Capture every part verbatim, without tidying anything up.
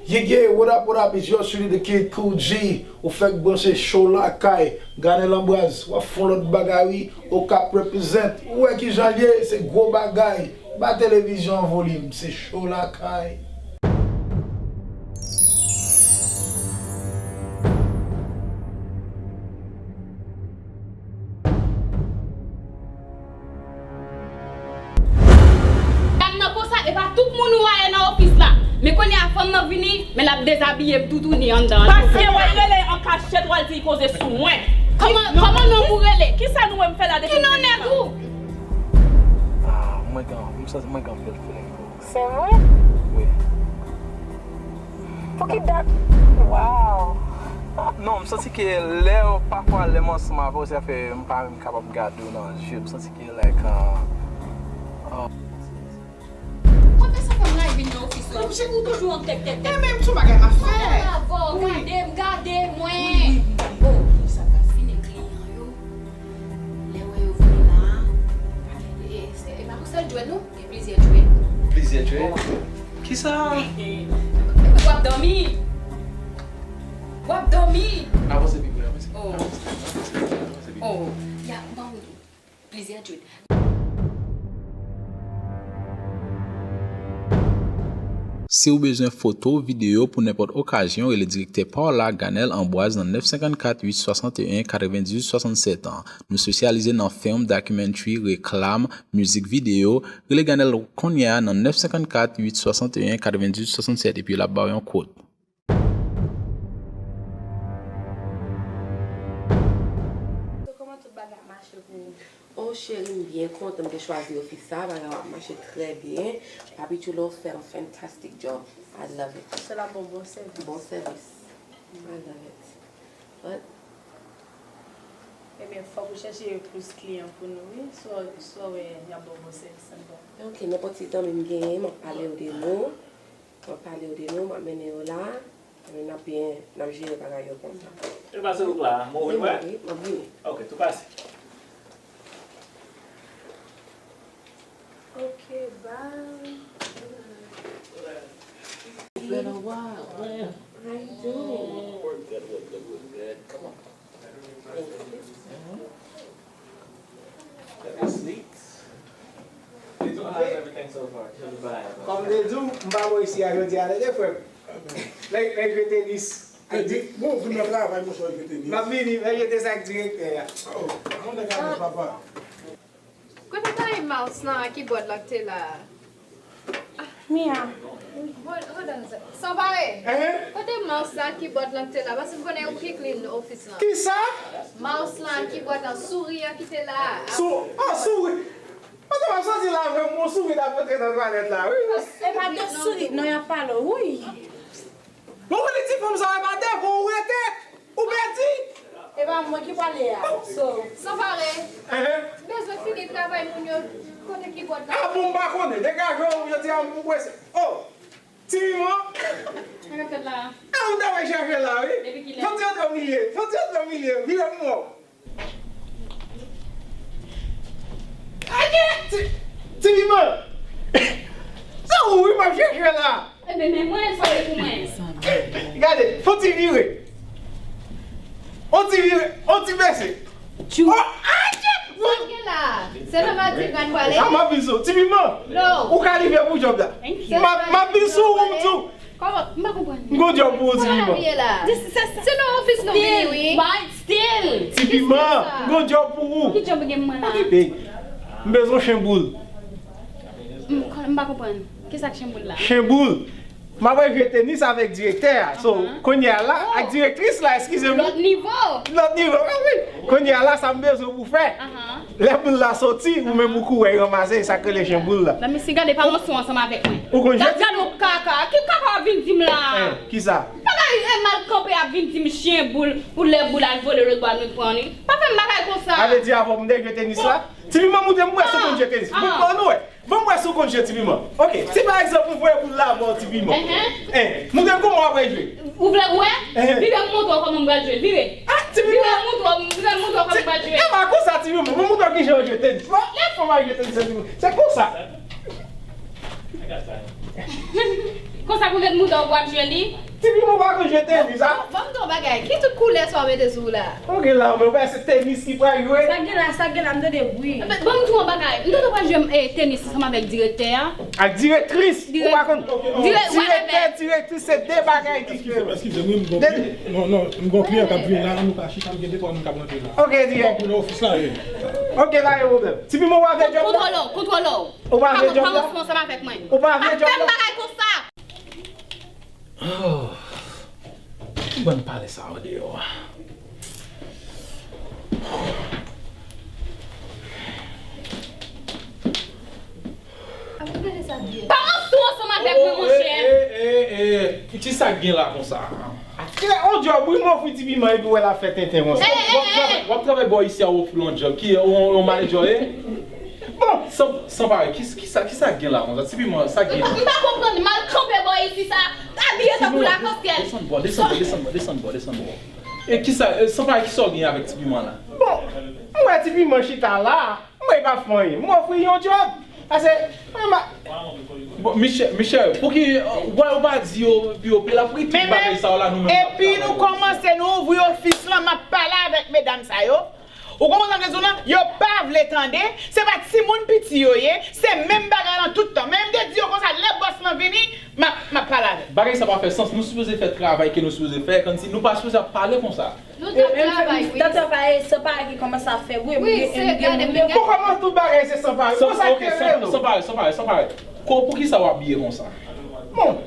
Yeah, yeah, what up, what up, it's yours truly, the kid Cool G. Ou fèk branche Cho Lakay, Ganel Ambroise, w ap fè yon lòt bagay wi, Okap represent. Ou wè kijan l ye, se gwo bagay. Ba televizyon an volim, se Cho Lakay. Dam nan konsa, e pa tout moun ou wè nan ofis la. Men kounye a fanm nan vini, men l ap dezabiye m toutouni anndan an. Paske w al rele an kachèt, w al di l koze sou mwen. Kòman, kòman nonm ou rele? Kisa nou wè m fè la depi m vini la? Ki non nèg ou? Ah, mwen gen, m santi mwen gen anpil feeling pou ou. Se vre? Wi. Pou ki dat? Wow. Non, m santi ke lè, pafwa, lè m ansanm avè w, sa fè m pa menm kapab gade w nan je. M santi ke, like, uh, uh, Mwen pèsonn fè m ray vin nan ofis la. Ou toujou an tèt, tèt, tèt. E menm sou bagay m ap fè. Mwen avè w, gade m, gade mwen. Wi, wi, wi, wi. Oh, sa va fini kliyan yo. Lè wè yo vini la, e, e, e pa yon sèl djwèt non, gen plizyè djwèt. Plizyè djwèt? Kisa? W ap dòmi. W ap dòmi. Avanse pi pre, avanse. Oh. Avanse, avanse pi pre. Oh. Ya, ban m plizyè djwèt. Si w bezwen foto, videyo pou nenpòt okazyon, rele direktè pa w la, Ganel Ambroise, nan nèf senkannkat uit swasanteyen katrevendizuit swasannsèt an. Nou espesyalize nan film, documentary, reklam, mizik videyo. Rele Ganel kounye a nan nèf senkannkat uit swasanteyen katrevendizuit swasannsèt epi l ap ba w yon quote. So, kòman tout bagay ap mache pou ou? Oh, cheri, m byen kontan m te chwazi ofis sa, bagay yo ap mache trè byen. Papi Chulo fè yon fantastic job. I love it. Sèl ap ba w bon sèvis. Bon sèvis. I love it. But Ebyen, fòk ou chèche plis kliyan pou nou, wi. Si w, si w wè y ap ba w bon sèvis anndan. Ok, nenpòt ti zanmi m genyen, m ap pale yo de nou. M ap pale yo de nou, m ap mennen yo la. Epi n ap byen, n ap jere bagay yo konsa. E pase louk la, mwen vin wè? Wi, m ap vini. Ok, tou pase. Ok, bye. It's been a while. How you doing? We're good, we're good, we're good. Come on. That is neat. How's everything so far? Tell me about it. Kòm m te di w, m pa bò isi a jodi a, tande frè m. Lè, lè jwe tenis. Bon, vin nan travay, monchè, jwe tenis. M ap vini, lè jwe tenis ak direktè a. Oh, mon nèg a papa. Kote w ta ye mouse lan ak kibòd lan k te la a? Mia. Hold, hold on a sec. Sanpare. Hein? Kote mouse lan ak kibòd lan k te la? Paske m konnen ou ki clean office lan. Kisa? Mouse lan ak kibòd lan, souri an ki te la a. Sou, oh, souri. Kote m ap soti la avè m, yon souri t ap rantre nan twalèt la, wi. E pa de souri, non, y ap pale, wi. Bon, li di fanm sa, e pa devan ou rete, ou pèdi. E pa mwen ki pale a. So, Sanpare, m bezwen fini travay moun yo kote kibòd la. Ah, bon, m pa konnen. Degaje w, jodi a, m prese. Oh, Ti Piman. Sa k ap fèt la? Ah, ou ta wè chèche la, wi. Depi kilè? Fò ti antre milye, fò ti antre milye, vire m wè w. Aje! Ti, Ti Piman! Se ou wi m ap chèche la! Enben, men mwen, sa w ye pou mwen? Gade, fò ti vire. On ti vire, on ti bese. Tchou. Oh, aje! Sa k gen la? Se nan madi m pral pwale? Ah, m ap vin sou. Ti Piman! Ou kalifye pou djòb la. M ap, m ap vin sou ou tou. Kòman? M pa konprann. M gon djòb pou ou, Ti Piman. Kote n ap ye la? Se nan ofis nou vini, wi. Still. Ti Piman, m gon djòb pou ou. Ki djòb ou gen pou mwen la? Okipe. M bezwen chen boul. M, m pa konprann. Kisa k chen boul la? Chen boul. M ap jwe tenis avèk direktè a. So, kounye a la, ak direktris la, eskize m. Lòt nivo. Lòt nivo, ah wi. Kounye a la, sa m bezwen pou fè. Lè boul la soti, ou menm ou kouri ranmase, sa k rele chen boul la. Nan mesi gade pa yon son ansanm avèk mwen. Ou konn jwe? Gad yon kaka. Ki kaka w ap vin di m la? Eh, kisa? Bagay e mal kanpe ap vin di m chen boul, pou lè boul al vole lòt bò a nou pran li. Pa fè m bagay konsa. Sa vle di avè w m te jwe tenis la? Ti Piman, montre m wè si w konn jwe tenis. Bon, bon, nou wè. Ban m wè si w konn jwe, Ti Piman. Ok, si pa egzanp, m voye boul la ba w, Ti Piman. Eh, montre m kòman w ap jwe. Ou vle wè? Vire m montre w kòman m pral jwe. Vire. Ah, Ti Piman. Vire m montre w, vire m montre w kòman m pral jwe. E pa konsa, Ti Piman. Ban m montre w kijan yo jwe tenis. Lè fò m al jwe tenis, Ti Piman. Se konsa. Konsa pou met mouda w pral jwe li? Ti piman pa konn jwe tenis, a? Ban m di w yon bagay. Ki tout koulè sa w mete sou w la? Ok, la, men ou pa se tenis ki pral jwe? Sa gen la, sa gen la, m tande bri. Ban m di w yon bagay. M tande w pral jwe, eh, tenis ansanm avèk direktè a. Ak direktris? Ou pa konn? Direktè, direktris, se de bagay diferan. Eskize m, wi, m gon kliyan. Non, non, m gon kliyan k ap vin la, nou ka chita, m gen de twa moun k ap rantre la. Ok, direktè. Ou nan ofis la, wi. Ok, pa gen pwoblèm. Ti piman, ou pa vle djòb la? Kontwole w, kontwole w. Ou pa vle djòb la? Pa rantre ansanm avèk mwen. Ou pa vle djòb la? Pa fè m bagay konsa. Oh. Ki bann pale sa yo deyò a? Pa rantre ansanm avèk mwen, monchè. Eh, eh, eh, eh. Ki sa k gen la konsa? Atire, on djòb, wi, m ofri ti piman epi w wè l ap fè tenten konsa. W ap travay, w ap travay bò isi a, w ofri l on djòb. Ki, on, on manedjè, eh? Bon, san, san pare, ki, ki sa, ki sa gen la konsa? Ti piman, sa gen? M pa konprann, m al kanpe bò isi sa, abiye tankou lakansyèl. Desann bò, desann bò, desann bò, desann bò, desann bò. E ki sa, e, san pare, ki sa w gen avèk ti piman la? Bon, m wè ti piman chita la, m wè l pa fè anyen. M ofri yon djòb. Paske, mwen, m a- Bon, Michel, Michel, pouki, euh, why ou pa di yo, epi yo, epi l ap ri tout bagay sa yo la, nou menm n ap travay. Epi nou kòmanse, nou ouvri ofis lan, m ap pale avèk medam sa yo. Ou konprann sa m vle di w lan? Yo pa vle tande. Se pa timoun piti yo ye. Se menm bagay lan tout tan. Men m te di yo konsa, lè bòs lan vini, m ap, m ap pale avè l. Bagay sa pa fè sans. Nou sipoze fè travay ke nou sipoze fè. Kòmsi nou pa sipoze ap pale konsa. Nou t ap travay, wi. Doktè Faye, se pa ki kòmanse ap fè bri. Wi, se, gade, men gade. Bon, kòman tout bagay se san pare? San, ok, san, san pare, san pare, san pare. Ko, poukisa w abiye konsa? Bon,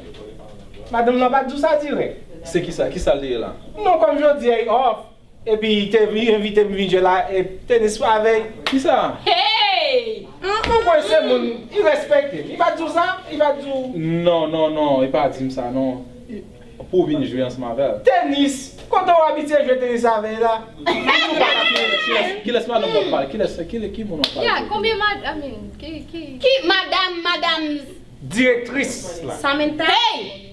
madanm lan pa t di w sa dirèk. Se kisa, kisa l te ye la? Non, kòm jodi a, li off. Epi li te vin, envite m vin jwe la, e tenis avè l. Kisa? Hey! Ou kwè se moun, li respekte. Li pa t di w sa? Li pa t di w. Non, non, non, li pa di m sa, non. Pou w vin jwe ansanm avè l. Tenis! Kote w abitye jwe tenis avè l la? Kilès, kilès madanm w ap pale? Kilès, ki, ki moun w ap pale? Ya, konbyen mad-, I mean, ki, ki, ki madanm, madanm? Direktris la. Samantha. Hey!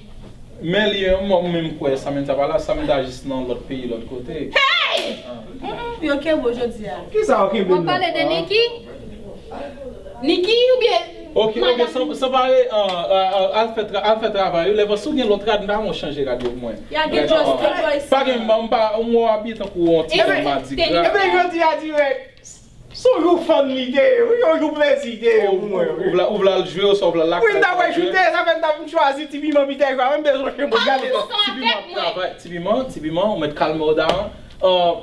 Men li, mwen menm kwè Samantha pa la, Samantha jis nan lòt peyi, lòt kote. Hey! Yo kenbe w jodi a. Kisa yo kenbe m nan? W ap pale de Niki? Niki oubyen Ok, ok, madanm? San, san pare, ah, ah, ah, al fè tra-, al fè travay ou, lè si w gen lòt rad, m ta renmen w chanje rad yo pou mwen. Ya gen just two boys. Pa gen, m pa, m pa, m wè w abiye tankou yon ti fanm madigra. Ebyen, jodi a dirèk. Se yon jou fanm li te ye, wi, yon jou plezi li te ye pou mwen, wi. Ou vle, ou vle al jwe, oswa ou vle al lakay? Wi, m ta pral choute, sa fè m ta vin chwazi ti piman pita jwe, mwen bezwen chen pou gade. Ti piman ap travay, ti piman, ti piman, ou mèt kalme w davan. Ah,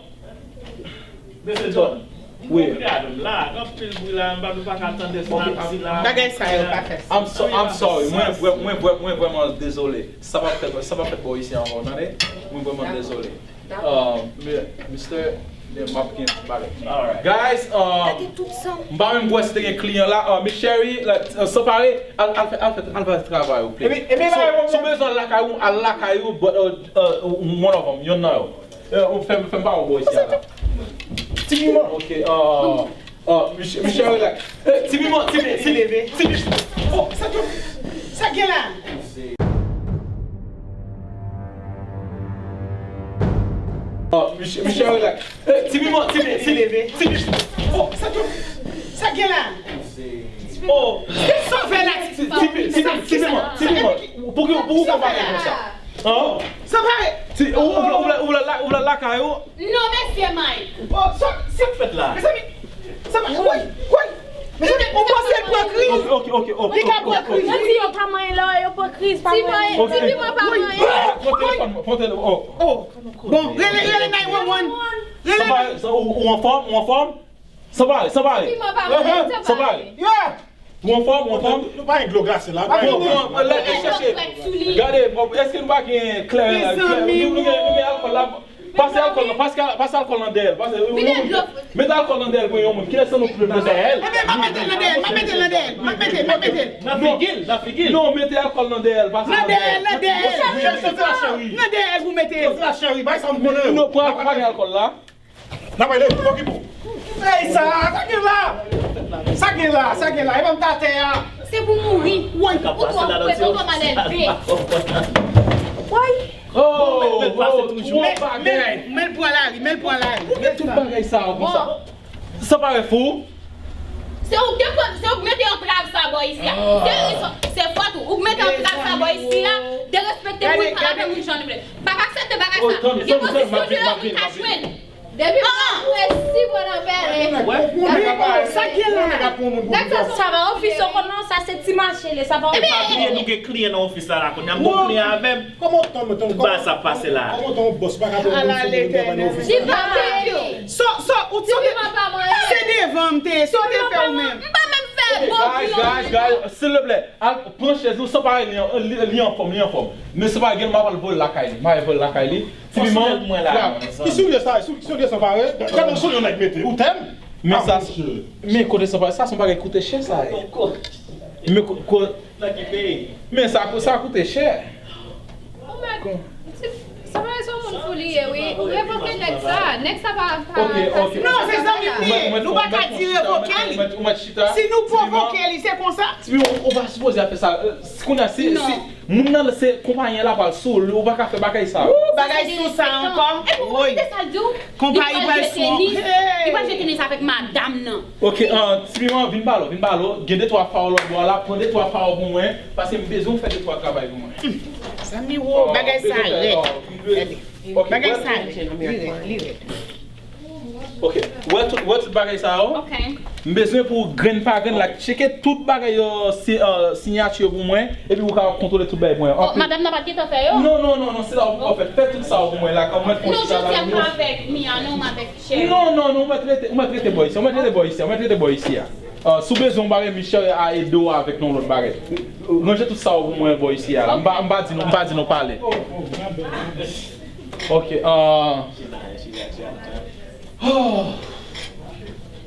Mesye John, wi. Gade m la, anpil bri la, m pa, m pa ka tande sa n ap di la. Bagay sa yo pa fè sans. I'm so, I'm sorry. Mwen vrè-, mwen vrè-, mwen vrèman dezole. Sa p ap fèt, sa p ap fèt bò isi ankò, w tande? Mwen vrèman dezole. Um, mi-, mister, m ap gen bagay. Guys, um, m pa menm kwè si te gen kliyan la. Uh, Miss Sherry, like, uh, san pare, al, al fè, al fè, al fè travay ou, please. Si w bezwen al lakay ou, al lakay ou, but, uh, uh, one of them, yonn nan yo. Eh, ou fè m, fè m pa wè w bò isi a la. Ti piman. Ok, ah, ah, Mich-, Michel, relax. Eh, ti piman, ti piman, ti piman. Oh, sa k, sa k gen la? Ah, Mich-, Michel, relax. Eh, ti piman, ti piman, ti piman. Oh, sa k, sa k gen la? Oh, sa w fè la? Ti, ti, ti, ti piman, ti piman. Pou ki, pou ki w konpòte konsa? An? San pare. Ti, ou, ou, ou, ou, ou, ou lakay ou? Non, mesye Mike. Oh, sa, sa k fèt la? Mezanmi, sa pa, woy, woy. Mezanmi, ou panse l pran kriz? Ok, ok, ok, ok. Li ka pran kriz. Yo di yo pa manyen lè yo pran kriz, pa manyen. Ti piman pa manyen. Pran telefòn, pran telefòn. Oh. Oh. Bon, rele, rele nine one one. Rele. San pare, sa, ou, ou anfòm, ou anfòm? San pare, san pare. Ti piman pa manyen, san pare. San pare. Yeah. Ou anfòm, ou anfòm? Nou pa gen dlo glase la. Bon, bon, lè, lè chèche. Gade, bon, èske nou pa gen kleren la? Mezanmi, nou, nou gen, nou gen alkòl la. Pase alkòl la, pase, pase alkòl nan dèyè l. Pase, mete alkòl nan dèyè l pou yon moun. Kilès nan nou ki bezwen sa? Nan dèyè l. Ebyen, m ap mete l nan dèyè l, m ap mete l nan dèyè l, m ap mete l, m ap mete l. Nan figi l, nan figi l. Non, mete alkòl nan dèyè l, pase nan dèyè l. Nan dèyè l, nan dèyè l. Nan dèyè l pou mete l. Soti la, cheri, bay sa m konnen yo. Non, pa, pa gen alkòl la. N ap ale, fò ki pou. Ey, sa, sa gen la? Sa gen la, sa gen la? E pa m t atè a. Se pou mouri. Woy. Ou twò fre, tonton Manèl ve. Woy. Oh, men, men, men, men l pran lari, men l pran lari. Ou gen tout bagay sa yo konsa. San pare fou. Se ou k te pran, se ou k mete antrav sa bò isi a. Se, se fòt ou. Ou k mete antrav sa bò isi a. Derespekte moun, pa lape moun jan li vle. M p ap aksepte bagay sa. Gen pozisyon deyò pou l ka jwenn. Depi m ap pran si bon nan pèlen. Sa k gen la? Sa pa ofis yo konn non, sa se ti mache li, sa pa ofis. Epi nou gen kliyan nan ofis la, la kounye a m gon kliyan avè m. Kòman w tann, tann, kòman, kòman w tann yon bòs pa ka pran moun sou moun travay nan ofis la? Li pa peye yo. So, so, ou ti se devan m te ye, sa w te fè ou menm? M pa menm fè bon. Guys, guys, guys, silvouplè, al pran chèz ou, Sanpare li, li, li anfòm, li anfòm. Men Sanpare gen, m ap al voye l lakay li, m ap voye l lakay li. Ti Piman, ki soulye sa, sou- soulye Sanpare, gade yon soulye yon nèg mete, ou tèm? Men sa, men kote Sanpare, sa se yon bagay ki koute chè sa. Men ko- ko- Men sa, sa koute chè. Ou mèt, ti, sa pa se yon moun fou li ye, wi. Ou revoke nèg sa. Nèg sa pa, pa, pa. Ok, ok. Non, se zanmi m li ye. Nou pa ka di revoke li. Ou mèt, ou mèt chita. Si nou pwovoke li, se konsa. Ti Piman, ou pa sipoze ap fè sa. Kounye a, si, si moun nan se konpayi an la pral sou li, ou pa ka fè bagay sa. Ou bagay sou sa ankò. Epi ou konn kite sa l di w? Konpayi pral sou. Li pral jete nèg sa avèk madanm nan. Ok, Ti Piman, vin pale, vin pale. Gen de twa fawo lòt bò a la, pran de twa fawo pou mwen, paske m bezwen w fè de twa travay pou mwen. Zanmi wo, bagay sa rèd. Gade. Bagay sa rèd. Li rèd, li rèd. Ok, wè tout, wè tout bagay sa yo. Ok. M bezwen pou grenn pa grenn la, tcheke tout bagay yo, si, siyati yo pou mwen, epi ou ka kontwole tout bagay pou mwen. Madanm nan pa t gentan fè yo? Non, non, non, non, se la ou poko fè. Fè tout sa yo pou mwen la, kòm mwen fon chita la. Non, jodi a m avèk Mia, non, m avèk Michel. Non, non, non, ou mèt rete, ou mèt rete bò isi, ou mèt rete bò isi, ou mèt rete bò isi a. Si w bezwen yon bagay, Michel a ede w avèk yon lòt bagay. Ranje tout sa yo pou mwen bò isi a la. M pa, m pa di nou, m pa di nou pale. Ok, ah. Oh.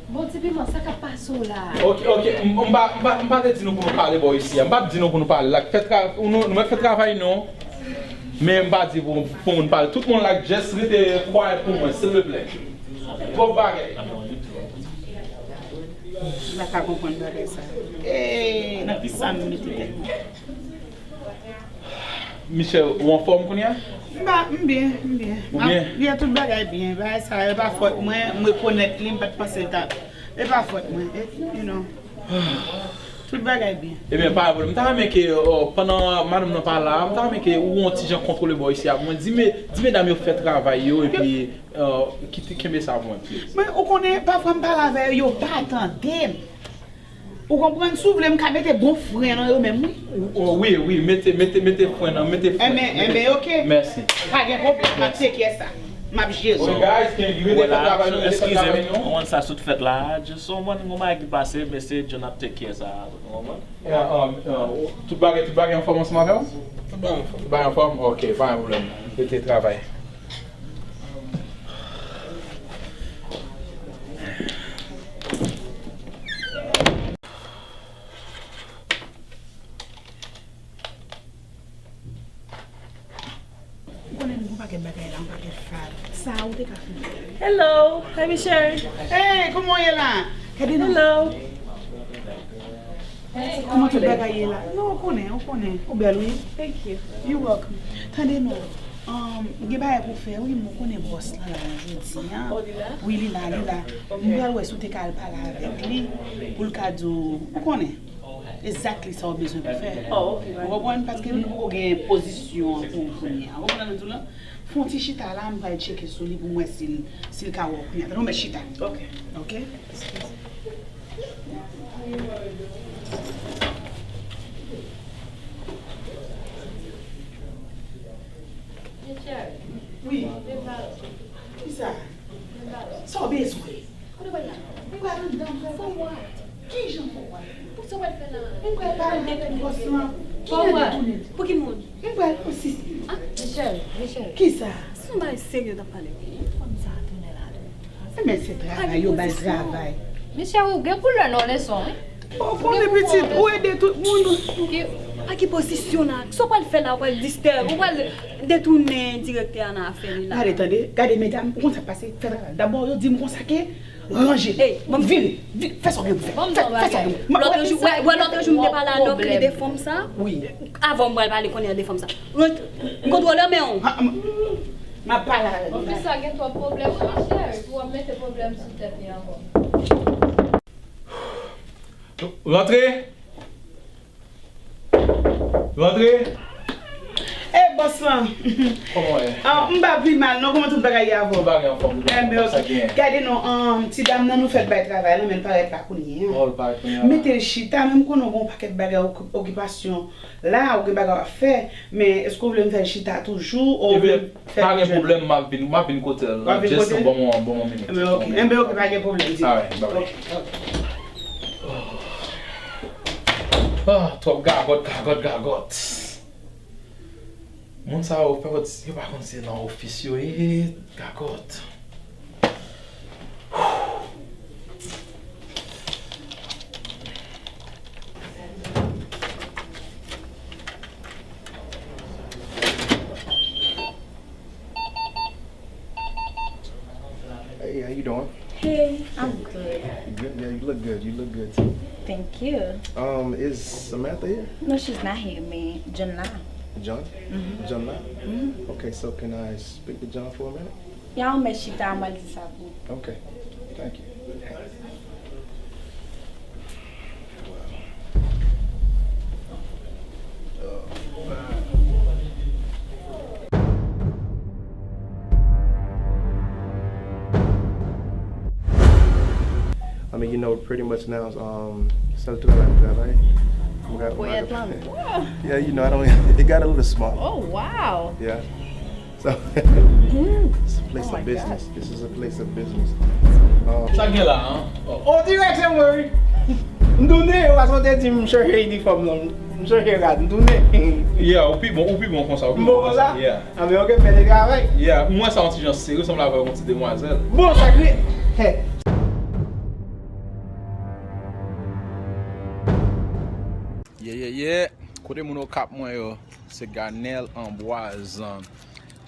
Bon, Ti Piman, sa k ap pase w la? Ok, ok, m, m pa, m pa, m pa te di nou pou nou pale bò isi a. M pa t di nou pou nou pale. La, fè tra-, nou, nou mèt fè travay nou. Men m pa di pou, pou moun pale. Tout moun la, just rete kwayèt pou mwen, silvouplè. Twòp bagay. M pa ka konprann bagay sa. E, nan ki sa m mete tèt mwen? Michel, ou anfòm kounye a? M pa, m byen, m byen. Ou byen? M byen, tout bagay byen. Bagay sa yo pa fòt mwen, m rekonèt li, m pa t panse l ta. E pa fòt mwen, e, you know. Tout bagay byen. Ebyen, pa gen pwoblèm. M ta renmen ke, oh, pandan madanm nan pa la, m ta renmen ke ou yon ti jan kontwole bò isi a. Mwen, di me-, di medam yo fè travay yo, epi, oh, kite, kenbe sa pou mwen, please. Men, ou konnen, pafwa m pale avè yo, yo pa tande m. Ou konprann? Si w vle, m ka mete bon fren nan yo menm, wi. Oh, wi, wi, mete, mete, mete fren nan, mete fren. Enben, enben, ok. Mèsi. Pa gen pwoblèm, m ap take care sa. M ap jere. So, guys, can you rete fè travay nou, rete fè travay nou? Ou konprann sa sot fèt la, just, ou konprann, yon bagay ki pase, mesye John ap take care sa, ou konprann? Yeah, um, uh, tout bagay, tout bagay anfòm ansanm avè w? Tout bagay anfòm. Tout bagay anfòm? Ok, pa gen pwoblèm. Rete travay. Ou konnen m gon pakèt bagay la, yon pakèt fab. Sa ou te ka fè. Hello, hey Michel. Hey, kòman w ye la? Gade non. Hello. Kòman tout bagay ye la? Non, ou konnen, ou konnen. Ou bèl, wi. Thank you. You welcome. Tande non. Um, gen bagay pou fè, wi, m konnen bòs lan la jodi a. Oh, li la? Wi, li la, li la. M pral wè si w te ka al pale avèk li, pou l ka di w, ou konnen. Exactly sa w bezwen pou fè. Oh, ok, right. Ou konprann? Paske li poko gen pozisyon an pou ou kounye a. Ou konprann sa m di w la? Fè yon ti chita la, m pral tcheke sou li pou m wè si l, si l ka wè w kounye a. Tande, ou mèt chita. Ok. Ok? Wi. Kisa? Sa w bezwen? Kote w pral la? M pral anndan, m pral fè w wè. Kijan fè w wè? Pou sa w pral fè la? M pral pale avèk bòs lan. Kijan detounen? Pou ki moun? M pral asiste. Ah, Michel, Michel. Kisa? Se yon bagay serye w t ap pale, wi. Fanm sa a tounen la tou. Enben, se travay, yo ba l travay. Michel, ou gen pou lè nan leson, wi. Ou konnen pitit, ou ede tout moun. Ki, a ki pozisyon la? Sa w pral fè la? Ou pral distè, ou pral detounen direktè a nan afè li la. Gade, tande, gade, medam, ou konn sa k pase, fè travay. Dabò, yo di m konsa ke ranje. Ey, vire, vire, fè sa w gen pou fè. Fè, fè sa w gen pou fè. Lòt jou, wè, wè, lòt jou, m te pale a Nòk, li de fanm sa. Wi. Avan m pral pale kounye a de fanm sa. Kontwole men w. M ap pale avè l. Ofis la gen twòp pwoblèm, wi, cheri, pou w ap mete pwoblèm sou tèt li ankò. Rantre! Rantre! Ey, bòs lan! Kòman w ye? Ah, m pa pi mal non, kòman tout bagay ye avè w? Tout bagay anfòm. Enben, ok. Gade non, um, ti dam nan nou fèt bay travay la, men l parèt la kounye a. Oh, l parèt kounye a. Mete l chita, men m konnen w gen yon pakèt bagay, oki-, okipasyon la, ou gen bagay w ap fè, men èske w vle m fè l chita toujou, ou vle m fè l jwenn? Ebyen, pa gen pwoblèm, m ap vin, m ap vin kote l. W ap vin kote l? Just bon, bon, bon, bon minit. Enben, ok. Enben, ok, pa gen pwoblèm, di. Alright, bye bye. Ok, ok. Ah, twòp gagòt, gagòt, gagòt. Moun sa yo, pa konn, yo pa konn se nan ofis yo ye, gagòt. Hey, how you doing? Hey, I'm good. You good? Yeah, you look good. You look good too. Thank you. Um, is Samantha here? No, she's not here, man. John la. John? Mm-hmm. John la? Mm-hmm. Okay, so can I speak to John for a minute? Ya, ou mèt chita, mwen di sa pou. Okay. Thank you. I mean, you know, pretty much now, um, sèl travay m travay. M ka, m ka, yeah, you know, I don't, it got a little small. Oh, wow. Yeah. So, it's a place of business. This is a place of business. Um, sa gen la, an? On dirèk se mwen, wi. M tounen, yo pa sot di m chanje inifòm nan. M chanje rad, m tounen. Yeah, ou pi bon, ou pi bon konsa, ou pi bon konsa. Yeah. Ah, men ok, fè de travay. Yeah, m wè sa yon ti jan serye, sanble avè yon ti demwazèl. Bon, sa ki, hey. Yeah, yeah, yeah. Kote moun Okap mwen yo? Se Ganel Ambroise.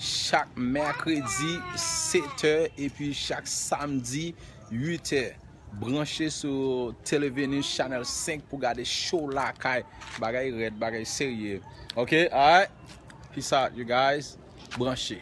Chak mèkredi, sèt è, epi chak samdi, uit è. Branche sou Televenus Channel senk pou gade show lakay. Bagay rèd, bagay serye. Ok, alright. Peace out, you guys. Branche.